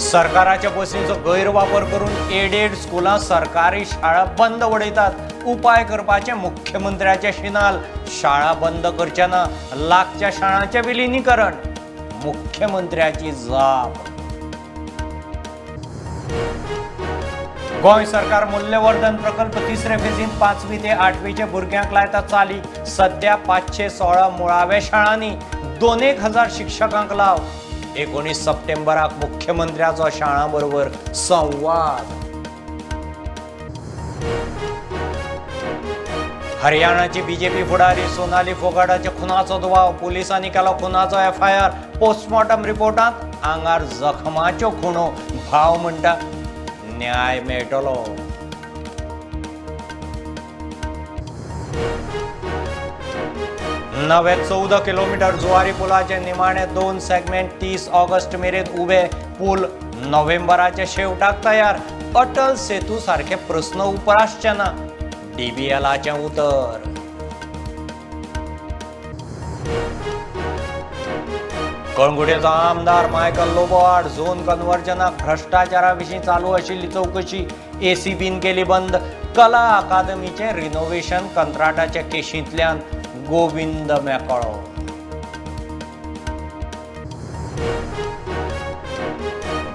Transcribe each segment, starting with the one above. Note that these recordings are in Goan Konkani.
सरकाराच्या बसींचो गैरवापर करून एडेड स्कुलां सरकारी शाळा बंद उडयतात. उपाय करपाचें मुख्यमंत्र्याचे शिनाल. शाळा बंद करचे ना, लागच्या शाळांचें विलिनीकरण. मुख्यमंत्र्याची जाप. गोंय सरकार मूल्यवर्धन प्रकल्प तिसरे फेजींत 5वी ते 8वीचे भुरग्यांक लायता चाली. सध्या 516 मुळाव्या शाळांनी 2,000 शिक्षकांक लाव. 19 सप्टेंबराक मुख्यमंत्र्याचो शाळां बरोबर संवाद. हरियाणाची बीजेपी फुडारी सोनाली फोगाटाच्या खुनाचो दुबाव. पुलिसांनी केलो खुनाचो एफआयआर. पोस्टमॉर्टम रिपोर्टांत आंगार जखमाच्यो खुणो. भाव म्हणटा न्याय मेळटलो. नवे 14 किलोमीटर जुवारी पुलाचे निमाणे 2 सेगमेंट 30 ऑगस्ट मेरेन उबे. पूल नोव्हेंबराच्या शेवटाक तयार. अटल सेतू सारखे प्रस्न उप्रासचे ना, डीबीएलाचें उतर. कळंगुटेचो आमदार मायकल लोबो आड झोन कन्वर्जनाक भ्रश्टाचारा विशीं चालू आशिल्ली चवकशी एसीबीन केली बंद. कला अकादमीचें रिनोव्हेशन कंत्राटाच्या केशींतल्यान गोविंद मेकळो.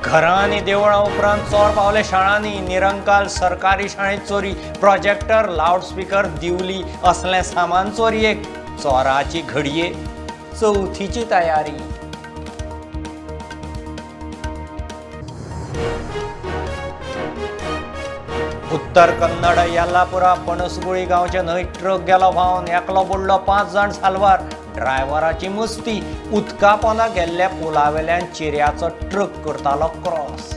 घरां आनी देवळां उपरांत चोर पावले शाळांनी. निरंकाल सरकारी शाळेंत चोरी. प्रोजेक्टर, लावडस्पीकर, दिवली असलें सामान चोरयेक. चोराची घडये चवथीची तयारी. उत्तर कन्नड येल्लापुरा पणसगुळी गांवचे न्हंय ट्रक गेलो व्हांवन. एकलो बुडलो, 5 जाण साल्वार. ड्रायव्हराची मस्ती. उदका पोंदा गेल्ल्या पुलावेल्यान चिऱ्याचो ट्रक करतालो क्रॉस.